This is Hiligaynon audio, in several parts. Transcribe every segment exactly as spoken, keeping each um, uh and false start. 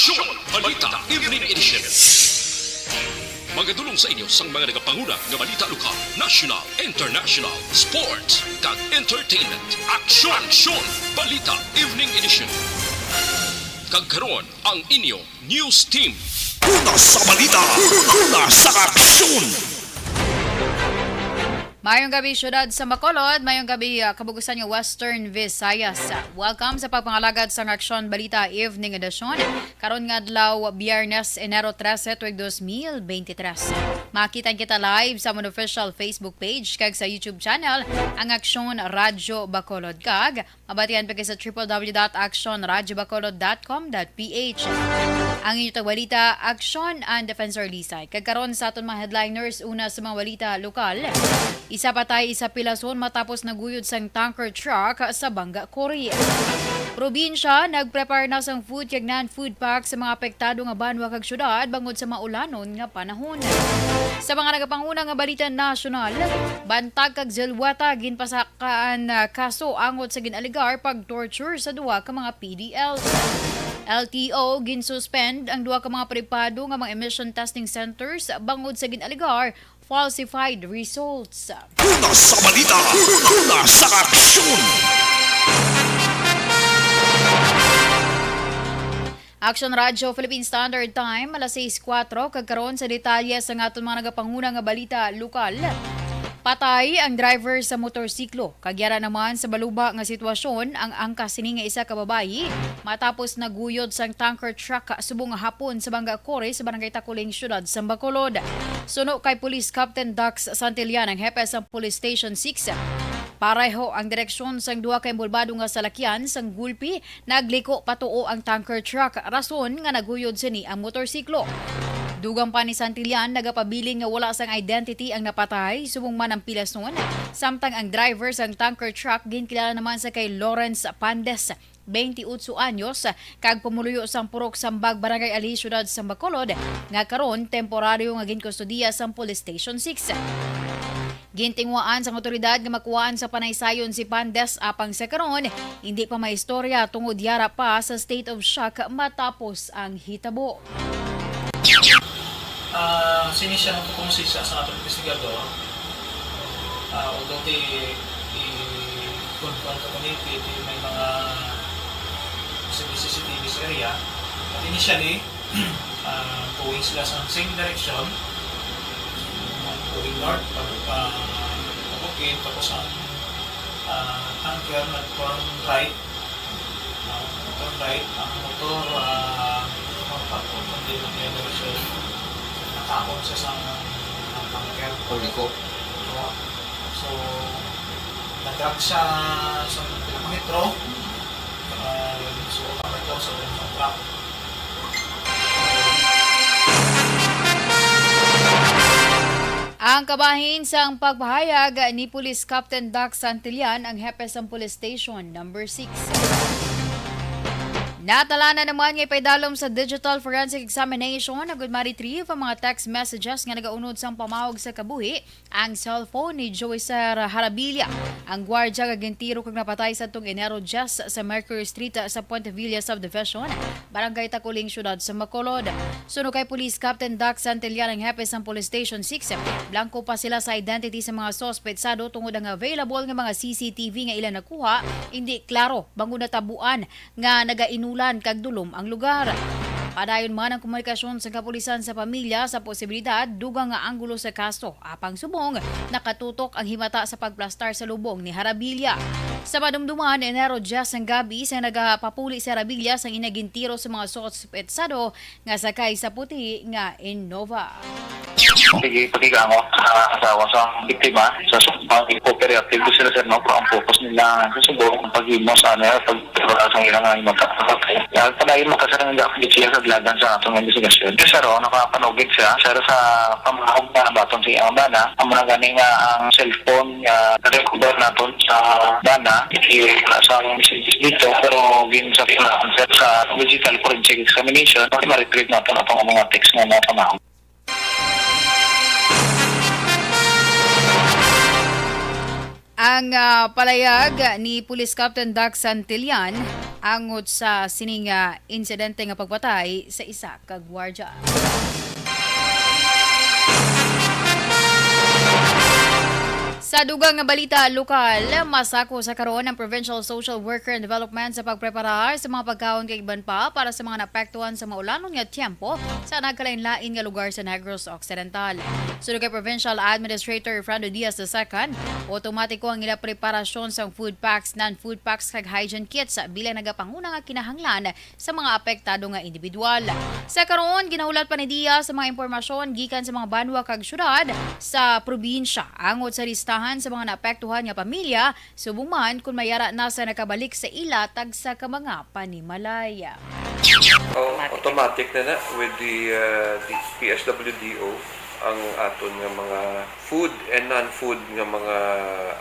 Aksyon! Balita Evening Edition. Magadulong sa inyo sang mga nagapanguna nga balita lokal, national, international, sports, kag entertainment. Aksyon! Aksyon! Balita Evening Edition. Kag karon, ang inyo news team. Una sa balita, una sa aksyon. Mayong gabi, siyudad sa Bacolod. Mayong gabi, ah, kabugusan nga Western Visayas. Welcome sa pagpangalagad sang Aksyon Balita Evening Edition. Karon nga adlaw, Biyernes, Enero trese, tuig dos mil beintitrés. Makita kita live sa amon official Facebook page kag sa YouTube channel, ang Aksyon Radyo Bacolod, kag mabatian pa kita sa triple W dot action radyo bacolod dot com dot P H. Ang inyo tagbalita, Aksyon and Defensor Lisay. Kag karon sa aton mga headliners, una sa mga balita lokal. Isa patay, isa pilason matapos naguyod sang tanker truck sa Banga Quarry. Probinsya, nagprepare na sang food kag non-food pack sa mga apektado nga banwa kag syudad bangod sa maulanon nga panahon. Sa mga nagapanguna nga balita nasyonal, bantag kag Zilwata, ginpasakaan, ah, kaso angot sa gin-alegar pag-torture sa duha ka mga P D L. L T O, ginsuspend ang duha ka mga pribado nga mga emission testing centers bangod sa gin-alegar falsified results. Una sa balita, una sa aksyon. Action Radio Philippine Standard Time, alas sais kuwatro, kag karon sa detalye sa aton mga nagapanguna nga balita lokal. Patay ang driver sa motorsiklo, kag yara naman sa baluba nga sitwasyon ang angkas sini nga isa ka babayi matapos naguyod sang tanker truck subong nga hapon sa Banga Quarry sa Barangay Takuling, Siyudad sa Bacolod. Suno kay Police Captain Dax Santillan, ang hepe sang Police Station six, pareho ang direksyon sang duha ka inbolbado nga salakyan sang gulpi nagliko patuo ang tanker truck, rason nga naguyod sini ang motorsiklo. Dugang pa ni Santillan, nagapabilin nga wala sang identity ang napatay, subong man ang pilason, samtang ang driver sang tanker truck ginkilala naman sa kay Lawrence Pandes, twenty-eight anyos, kag pumuluyo sang Purok Sambag, Barangay Ali, Siyudad sang Bacolod, nga karon temporaryo nga ginkustodiya sang Police Station six. Gintinguhaan sang awtoridad nga makuhaan sa panaysayon si Pandes, apang sa karon, hindi pa maistorya tungod yara pa sa state of shock matapos ang hitabo. Ah, sini siya ang tutuong sisa sa atong investigador. Ah, although di, di confirm ka kung di, di may mga C C T V sa area. But initially, ah, going sila sa same direction. Going north, pag, ah, pabukid, tapos ang, ah, tanker nag-turn right. Ah, turn right, ang motor, ah, motor pa po, kundi nag-direction. Nakaon siya sa, ah, tanker. Paliko. Oo. So, nag-drag siya sa kilometro. Ah, so, ang ito sa truck. Ang kabahin sang pagpahayag ni Police Captain Doc Santillan, ang hepe sang Police Station Number Six. Natalanan naman nga ipaidalom sa digital forensic examination agud ma-retrieve ang mga text messages nga nagaunod sang pamawag sa kabuhi ang cellphone ni Joycer Harabilla, ang gwardya nga gintiro kag napatay sadtong Enero diyes sa Mercury Street sa Puente Villa Subdivision, Barangay Taculing, Siyudad sa Bacolod. Suno kay Police Captain Doc Santillan, ang hepe sang Police Station Six, blangko pa sila sa identity sa mga suspetsado tungod ang available nga mga C C T V nga ila nakuha, hindi klaro bangod natabuan nga nagainulan kag dulom ang lugar. Padayon man ang komunikasyon sa kapulisan sa pamilya sa posibilidad dugang nga anggulo sa kaso, apang subong nakatutok ang himata sa pagplastar sa lubong ni Harabilla. Sa madumduman, Enero diyes ang gabi sa nagapapuli si Harabilla sa ginagintiro sa mga suspetsado nga sakay sa puti nga Innova. Sige, pakigamo sa asawa sa biktima sa sumbang, i-cooperative sila, sir, no? Pero ang focus nila sa subong, ang paghimo sa, ano, pag-, sa ilang mga mata. Kaya padayon makasarang nga siya sa glagan sa atong investigasyon. Yes, sir, oh, nakapanugid siya, sir, sa pamahog na baton sa iyang bana. Amo na gani nga ang cellphone nga na-recover naton sa bana, i-, sa messages dito, pero gin sa, sir, sa digital forensic examination, ma-retrieve naton atong mga text nga napamahog. Ang, ah, palayag ni Police Captain Doc Santillan, angot sa sining, ah, insidente nga pagpatay sa isa ka gwardya. Sa dugang nga balita lokal, masako sa karon ang Provincial Social Worker and Development sa pagpreparar sa mga pagkaon kag iban pa para sa mga naapektuhan sa maulanon nga tiyempo sa nagkalain-lain nga lugar sa Negros Occidental. Suno kay Provincial Administrator Fernando Diaz the second, otomatiko ang ila preparasyon sang food packs, non-food packs kag hygiene kits bilang nagapanguna nga kinahanglan sa mga apektado nga individual. Sa karon, ginahulat pa ni Diaz sa mga impormasyon gikan sa mga banwa kag syudad sa probinsya angot sa listahan sa mga naapektuhan nga pamilya, subong man kon may ara na sa nakabalik sa ila tagsa ka mga panimalay. Oh, automatic na na with the, uh, the P S W D O ang aton nga mga food and non-food nga mga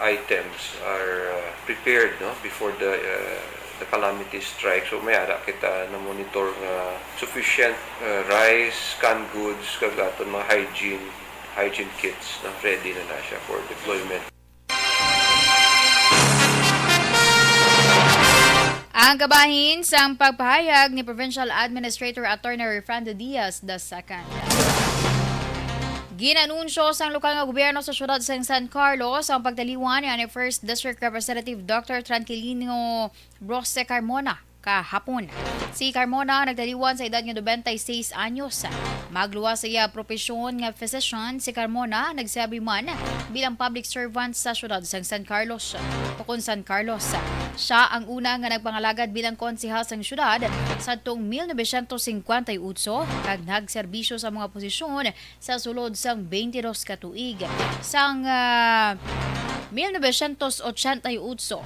items are, uh, prepared, no, before the, uh, the calamity strike. So may ara kita na monitor nga sufficient, uh, rice, canned goods, kag aton mga hygiene hygiene kits, no, ready na na siya for deployment. Ang kabahin sang pagpahayag ni Provincial Administrator Attorney Refrando Diaz the second. Ginanunsyo sang lokal nga gobyerno sa siyudad sang San Carlos ang pagtaliwan ni First District Representative Doctor Tranquilino Brose Carmona kahapon. Si Carmona nagtaliwan sa edad nga nobenta y seis anyos. Magluwas sa iya propesyon nga physician, si Carmona nagserbi man bilang public servant sa siyudad sang San Carlos. Tukon San Carlos, siya ang una nga nagpangalagad bilang konsehal sang siyudad sadtong mil novecientos cincuenta y ocho kag nagserbisyo sa mga posisyon sa sulod sang twenty-dos ka tuig. Sang, ah, mil novecientos ochenta y ocho,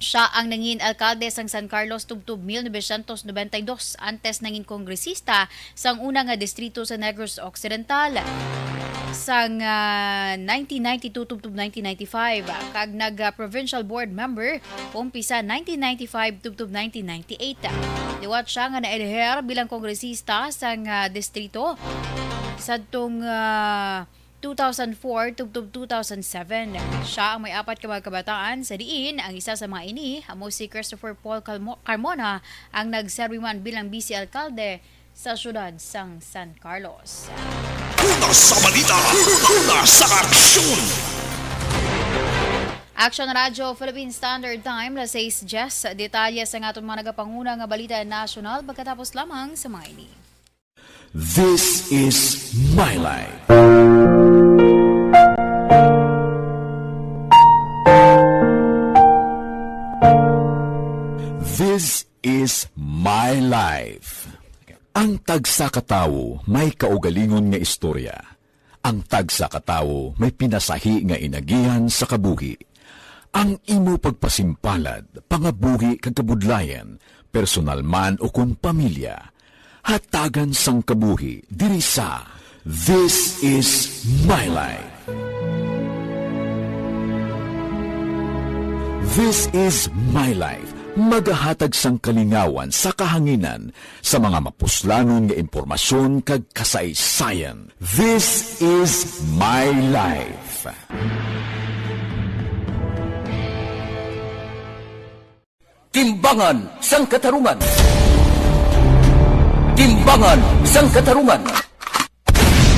siya ang nangin alkalde sang San Carlos tubtob mil novecientos noventa y dos, antes nangin kongresista sang una nga distrito sa Negros Occidental sang, ah, nineteen ninety-two tubtob nineteen ninety-five, kag nag, ah, provincial board member umpisa nineteen ninety-five tubtob nineteen ninety-eight. Liwat siya nga naeleher bilang kongresista sang, ah, distrito sadtong, ah, two thousand four tubtob two thousand seven. Siya ang may apat ka mga kabataan, sa diin ang isa sa mga ini amo si Christopher Paul Calmo-, Carmona, ang nagserbi man bilang vice alkalde sa siyudad sang San Carlos. Una sa balita, una sa aksyon. Action Radio Philippine Standard Time, las sais diyes. Detalye sa aton mga nagapanguna nga balita nasyonal pagkatapos lamang sa mga ini. This is my life. This is my life. Ang tagsa ka tawo may kaugalingon nga istorya. Ang tagsa ka tawo may pinasahi nga inagihan sa kabuhi. Ang imo pagpasimpalad, pangabuhi kag kabudlayan, personal man ukon pamilya, hatagan sang kabuhi diri sa This Is My Life. This Is My Life magahatag sang kalingawan sa kahanginan sa mga mapuslanon nga impormasyon kag kasaysayan. This Is My Life. Timbangan sang Katarungan. Timbangan sang Katarungan.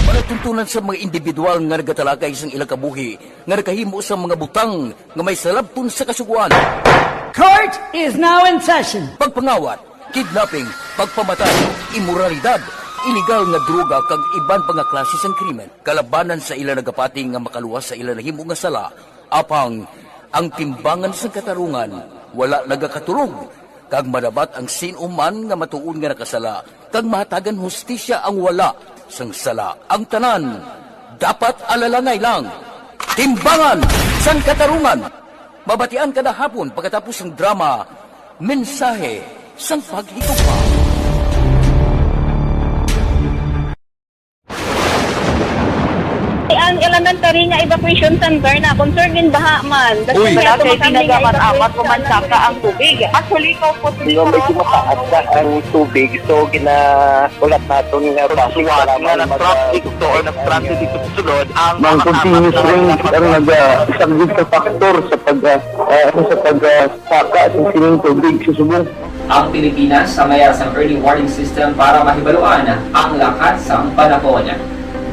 Palatuntunan sa mga individual nga nagatalakay sang ila kabuhi nga nakahimo sa mga butang nga may salabton sa kasugoan. Court is now in session. Pagpangawat, kidnapping, pagpamatay, imoralidad, iligal nga droga kag iban pa nga klase sang krimen kalabanan sa ila nagapati nga makaluwas sa ila nahimo nga sala. Apang ang timbangan sang katarungan wala nagakaturog, kag madabat ang sin-o man nga matuod nga nakasala, kag mahatagan hustisya ang wala sang sala. Ang tanan dapat alalangay lang. Timbangan sang Katarungan, mabatian kada hapon pagkatapos sang drama, Mensahe sang Paghigugma. Ang elementary nga evacuation center na concern in baha man. Uy, kaya kay tinaga man amat ko man saka ang tubig. Actually, ko po. Di ba, medyo mataas na ang tubig, so ginahulat naton nga basuhan nga na-traffic to or na-stranded dito sa sulod ang mga continuous rain ang nag-, ah, isa gid sa factor sa pag, ah, ah, sa pag, ah, saka sa sining tubig sa subong. Ang Pilipinas sa mayar sang early warning system para mahibaluan ang lakat sang panahon.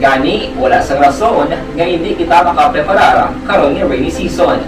Gani, wala sang rason nga hindi kita makapreparar karon nga rainy season.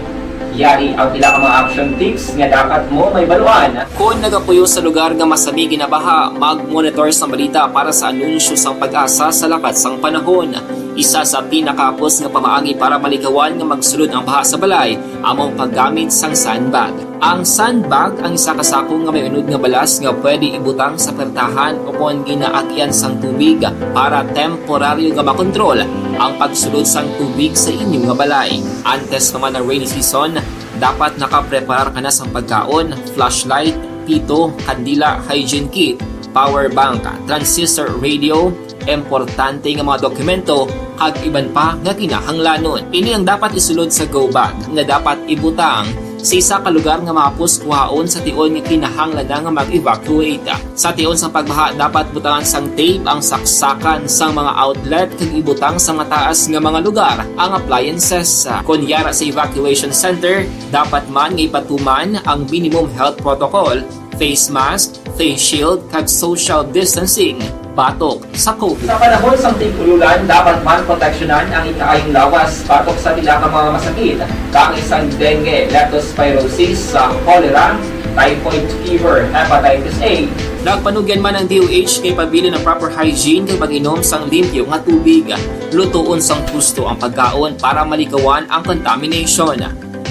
Yari ang pila ka mga action tips nga dapat mo mahibaluan. Kon nagapuyo sa lugar nga masami ginabaha, mag-monitor sang balita para sa anunsyo sang PAGASA sa lakat sang panahon. Isa sa pinakahapos nga pamaagi para malikawan nga magsulod ang baha sa balay amo ang paggamit sang sandbag. Ang sandbag ang isa ka sako nga may unod nga balas nga pwede ibutang sa pertahan o kon ginaagyan sang tubig para temporaryo nga makontrol ang pagsulod sang tubig sa inyo nga balay. Antes pa man ang rainy season, dapat nakapreparar ka na sang pagkaon, flashlight, pito, kandila, hygiene kit, power bank, transistor radio, importante nga mga dokumento, kag iban pa nga kinahanglanon. Ini ang dapat isulod sa go bag nga dapat ibutang sa isa ka lugar nga mahapos kuhaon sa tion nga kinahanglan na nga mag-evacuate. Sa tion sang pagbaha, dapat butangan sang tape ang saksakan sang mga outlet kag ibutang sa mataas nga mga lugar ang appliances. Kon yara sa evacuation center, dapat man nga ipatuman ang minimum health protocol, face mask, face shield, kag social distancing batok sa COVID. Sa panahon sang tig-ululan, dapat man proteksyonan ang ikaayong lawas batok sa pila ka mga masakit, kaangay sang dengue, leptospirosis, sa cholera, typhoid fever, hepatitis A. Nagpanugyan man ang D O H nga ipabilin ang proper hygiene kag pag-inom sang limpyo nga tubig. Lutoon sang husto ang pagkaon para malikawan ang contamination.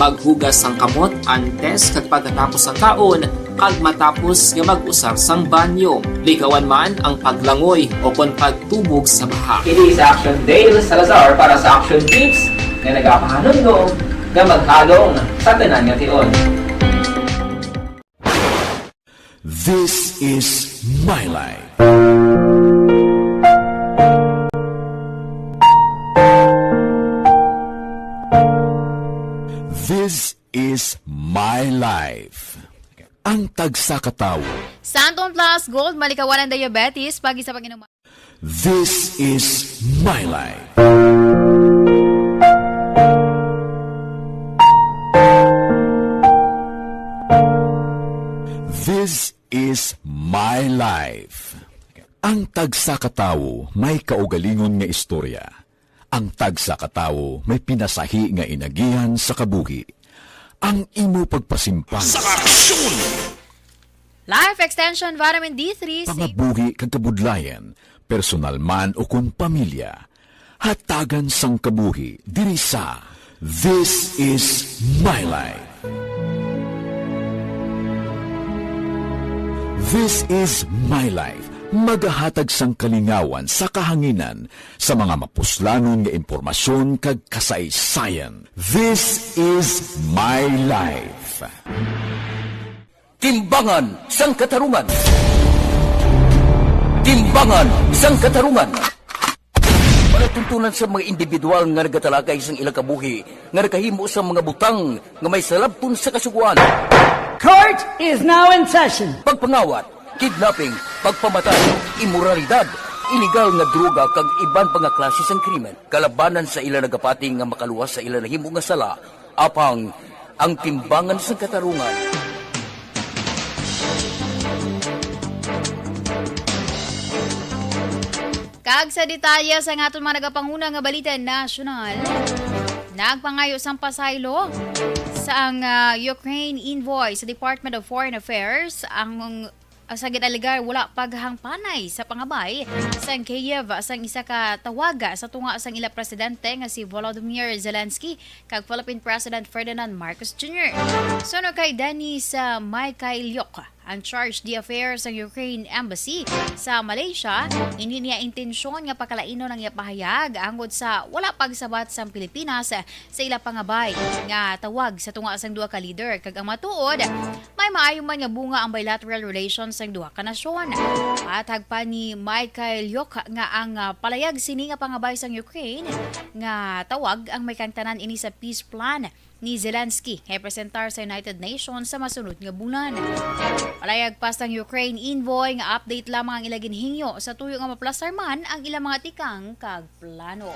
Maghugas sang kamot antes kag pagkatapos sang kaon, kag matapos nga mag-usar sang banyo. Likawan man ang paglangoy o kon pagtubog sa baha. Ini sa Action Dale Salazar para sa Action Tips nga nagapahanumdom nga maghalong sa tanan nga tion. This is my life. This is my life. Ang tagsa ka tawo. Santon Plus Gold, malikawan ang diabetes, pag isa pag-inom. This is my life. This is my life. Ang tagsa ka tawo may kaugalingon nga istorya. Ang tagsa ka tawo may pinasahi nga inagihan sa kabuhi. Ang imo pagpasimpang sa aksyon. Life Extension Vitamin D three, pangabuhi kag kabudlayan, personal man o kon pamilya. Hatagan sang kabuhi diri sa This Is My Life. This Is My Life, magahatag sang kalingawan sa kahanginan sa mga mapuslanon nga impormasyon kag kasaysayan. This Is My Life. Timbangan sang Katarungan. Timbangan sang Katarungan. Palatuntunan sa mga individual nga nagatalakay sang ilang kabuhi nga nakahimo sang mga butang nga may salabton sa kasugoan. Court is now in session. Pagpangawat, kidnapping, pagpamatay, imoralidad, iligal nga droga kag iban pa nga klase sang krimen kalabanan sa ila nagapati nga makaluwas sa ila nahimo nga sala. Apang ang timbangan sang katarungan. Kag sa detalye sa aton mga nagapanguna nga balita nasyonal, nagpangayo sang pasaylo sa ang, ah, Ukraine envoy sa Department of Foreign Affairs ang sa gin-alegar wala paghangpanay sa pangabay sang Kyiv sang isa ka tawag sa tunga sang ila presidente nga si Volodymyr Zelensky kag Philippine President Ferdinand Marcos Junior. Suno kay Denis, ah, Mikhailyuk, ang charge d'affaires sang Ukraine Embassy sa Malaysia, hindi niya intensyon nga pakalainon ang iya pahayag angod sa wala pagsabat sang Pilipinas sa ila pangabay nga tawag sa tunga sang duha ka leader, kag ang matuod, may maayo man nga bunga ang bilateral relations sang duha ka nasyon. Hatag pa ni Mikhailyuk nga ang, ah, palayag sini nga pangabay sang Ukraine nga tawag ang may kaangtanan ini sa peace plan ni Zelensky nga ipresentar sa United Nations sa masunod nga bulan. Palayag pa sang Ukraine envoy nga update lamang ang ila ginhingyo sa tuyo nga maplastar man ang ilang mga tikang kag plano.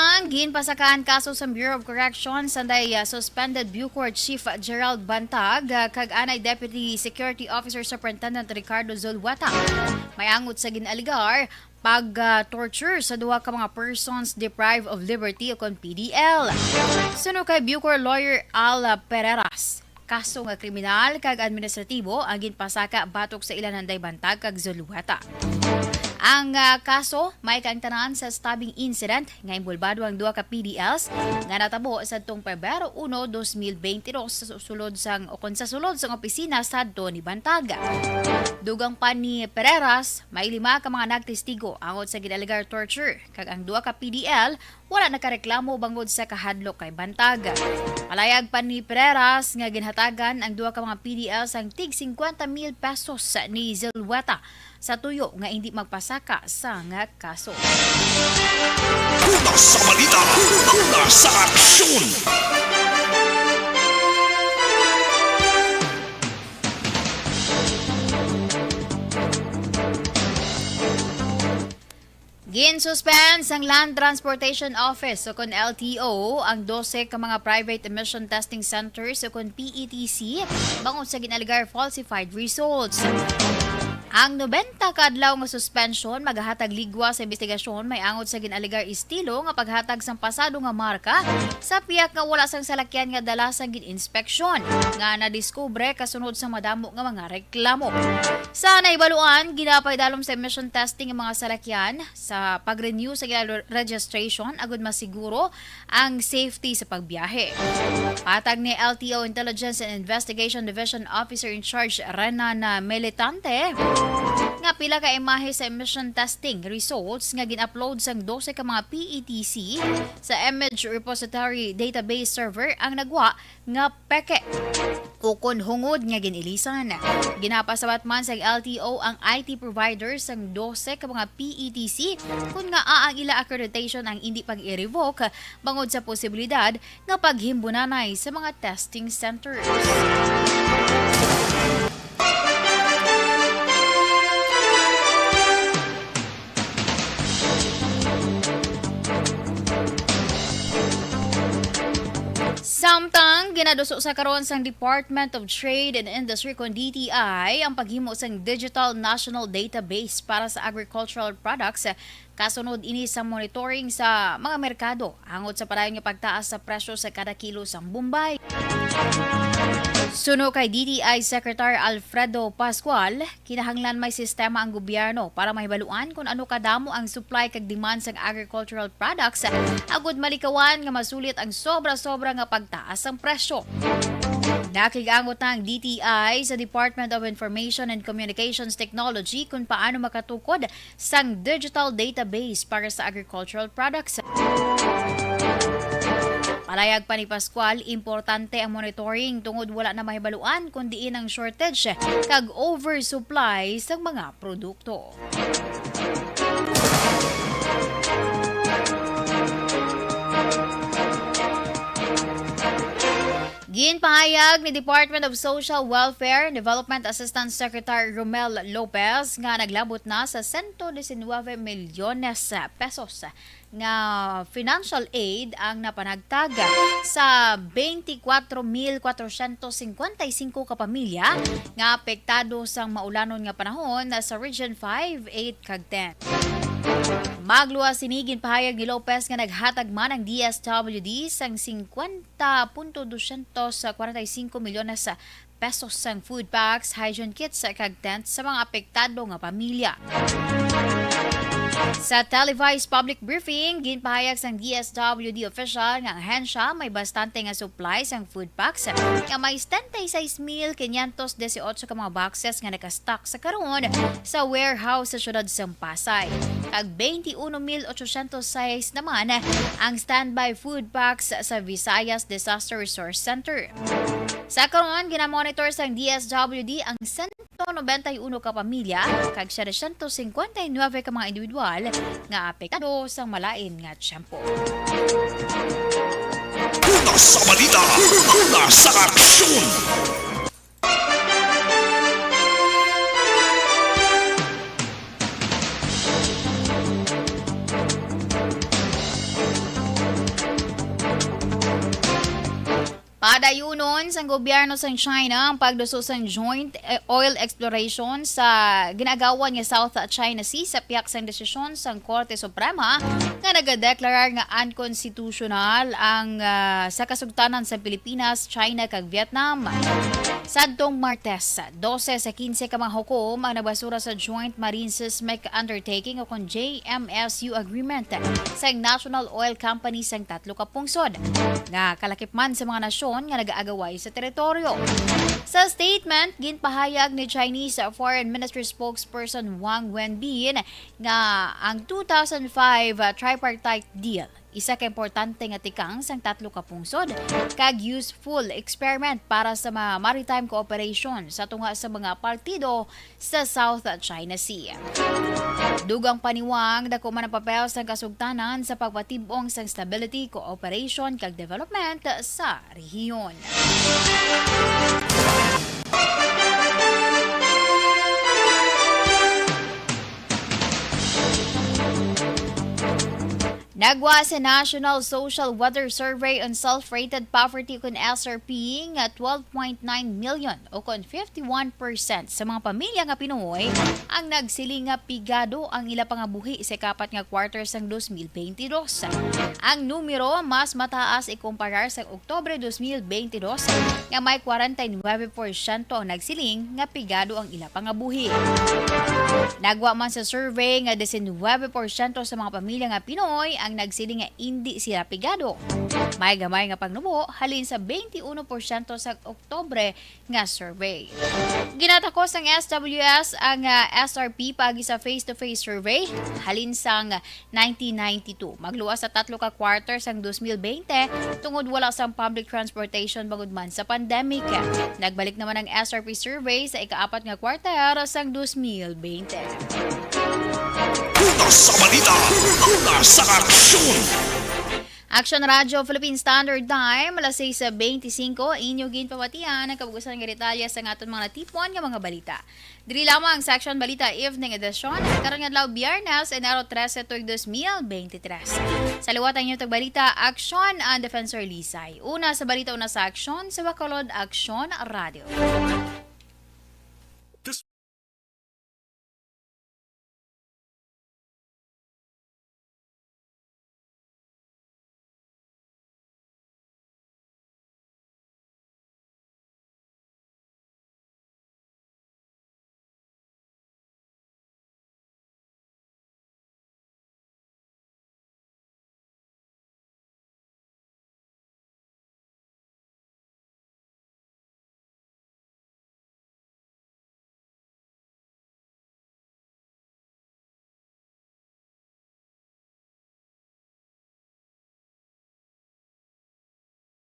Ang ginpasakaan kaso sa Bureau of Corrections, anday, ah, suspended Bucor Chief Gerald Bantag, ah, kag anay Deputy Security Officer Superintendent Ricardo Zulueta. May angot sa gin-alegar pag, ah, torture sa duha ka mga persons deprived of liberty o kon P D L. Suno kay Bucor lawyer Al Pereras, kaso nga kriminal kag administratibo ang ginpasaka batok sa ila nanday Bantag kag Zulueta. Ang, ah, kaso may kaangtanan sa stabbing incident nga inbolbado ang duha ka P D Ls nga natabo sadtong Pebrero uno, dos mil bente dos sa sulod sang, o kon sa sulod sang opisina sadto ni Bantag. Dugang pa ni Pereras, may lima ka mga nagtestigo angot sa gin-alegar torture, kag ang duha ka P D L wala nakareklamo bangod sa kahadlok kay Bantag. Palayag pa ni Pereras nga ginhatagan ang duha ka mga P D L sang tig cincuenta mil pesos ni Zulueta sa tuyo nga hindi magpasaka sang kaso. Una sa balita, una sa aksyon. Gin-suspend sang Land Transportation Office, o kon L T O, ang dose ka mga private emission testing centers, o kon P E T C, bangod sa gin-alegar falsified results. Ang nobenta ka adlaw nga suspension magahatag ligwa sa investigasyon may angot sa gin-alegar estilo nga paghatag sang pasado nga marka sa piyak nga wala sang salakyan nga dala sang gin-inspeksyon, nga nadiskubre kasunod sa madamo nga mga reklamo. Sa nahibaluan, ginapaidalom sa emission testing ang mga salakyan sa pag-renew sa ila registration agud masiguro ang safety sa pagbiyahe. Patag ni L T O Intelligence and Investigation Division Officer in Charge Renan, ah, Militante nga pila ka imahe sa emission testing results nga gin-upload sang dose ka mga P E T C sa Image Repository Database Server ang nagwa nga peke ukon hungod nga gin-ilisan. Ginapasabat man sa L T O ang I T provider sang dose ka mga P E T C kon ngaa ang ila accreditation ang indi pag-i-revoke bangod sa posibilidad nga paghimbunanay sa mga testing centers. Samtang ginaduso sa karon sang Department of Trade and Industry, kon D T I, ang paghimo sang Digital National Database para sa agricultural products, kasunod ini sa monitoring sa mga merkado angot sa padayon nga pagtaas sa presyo sa kada kilo sang bombay. Suno kay D T I Secretary Alfredo Pascual, kinahanglan may sistema ang gobyerno para mahibaluan kon ano kadamo ang supply kag demand sang agricultural products, agud malikawan nga masulit ang sobra-sobra nga pagtaas sang presyo. Nakig-angot na ang D T I sa Department of Information and Communications Technology kung paano makatukod sang digital database para sa agricultural products. Palayag pa ni Pascual, importante ang monitoring tungod wala na mahibaluan kon diin ang shortage kag oversupply sang mga produkto. Ginpahayag ni Department of Social Welfare and Development Assistance Secretary Romel Lopez nga naglabot na sa sento diecinueve milyones pesos nga financial aid ang napanagtag sa twenty-four mil kwatrocientos cincuenta y cinco ka pamilya nga apektado sang maulanon nga panahon sa Region five, eight, kag ten. Magluwas sini, ginpahayag ni Lopez nga naghatag man ang D S W D sang cincuenta punto doscientos cuarenta y cinco milyones pesos sang food packs, hygiene kits, kag tents sa mga apektado nga pamilya. Sa televised public briefing, ginpahayag sang D S W D official nga ang ahensya may bastante nga supply sang food packs nga may setenta y seis mil quinientos dieciocho ka mga boxes nga naka-stock sa karon sa warehouse sa siyudad sang Pasay, kag twenty-uno mil ochocientos seis naman ang standby food packs sa Visayas Disaster Resource Center. Sa karon, ginamonitor sang D S W D ang sento noventa y uno ka pamilya kag setecientos cincuenta y nueve ka mga individual nga apektado sang malain nga tiyempo. Una sa balita, una sa aksyon. Dayunon sang gobyerno sang China ang pagduso sang joint, eh, oil exploration sa ginaagawan nga South China Sea sa pihak sang desisyon sang Korte Suprema nga nagadeklarar nga unconstitutional ang, ah, sa kasugtanan sa Pilipinas, China kag Vietnam. Sadtong Martes, dose sa kinse ka mga hukom ang nabasura sa Joint Marine Seismic Undertaking o kon J M S U agreement sang National Oil Company sang tatlo ka pungsod nga kalakip man sa mga nasyon nga nag-aagaway sa teritoryo. Sa statement, ginpahayag ni Chinese Foreign Ministry spokesperson Wang Wenbin nga ang two thousand five tripartite deal isa ka importante nga tikang sang tatlo ka pungsod kag useful experiment para sa mga maritime cooperation sa tunga sa mga partido sa South China Sea. Dugang pa ni Wang, dako man ang papel sang kasugtanan sa pagpatib-ong sang stability, cooperation, kag development sa rehiyon. Nagwa sa National Social Weather Survey on Self-Rated Poverty, kon S R P, nga twelve point nine million o kon fifty-one percent sa mga pamilya nga Pinoy ang nagsiling nga pigado ang ila pangabuhi sa ikapat nga quarter sang dos mil bente dos. Ang numero mas mataas ikumparar sa Oktubre dos mil bente dos, nga may kwarenta y nuebe porsyento ang nagsiling nga pigado ang ila pangabuhi. Nagwa man sa survey nga diecinuebe porsyento sa mga pamilya nga Pinoy ang nagsiling nga indi sila pigado. May gamay nga pangnubo halin sa twenty-one porsyento sa Oktubre nga survey. Ginatakos sang S W S ang, ah, S R P paagi sa face-to-face survey halin sang nineteen ninety-two. Magluwas sa tatlo ka quarter sang dos mil bente tungod wala sang public transportation bangod man sa pandemic. Nagbalik naman ang S R P survey sa ikaapat nga quarter sang dos mil bente. Una sa balita, una sa aksyon. Action Radio Philippine Standard Time, alas sais bente singko, inyo ginpamatian ang kabug-usan nga detalye sa aton mga natipon nga mga balita. Diri lamang sa Action Balita Evening Edition, karon nga adlaw, Biyernes, Enero trese, tuig dos mil bente tres. Sa liwat ang inyong tagbalita, Action and Defensor Lisay. Una sa balita, una sa aksyon, sa Bacolod Action Radio.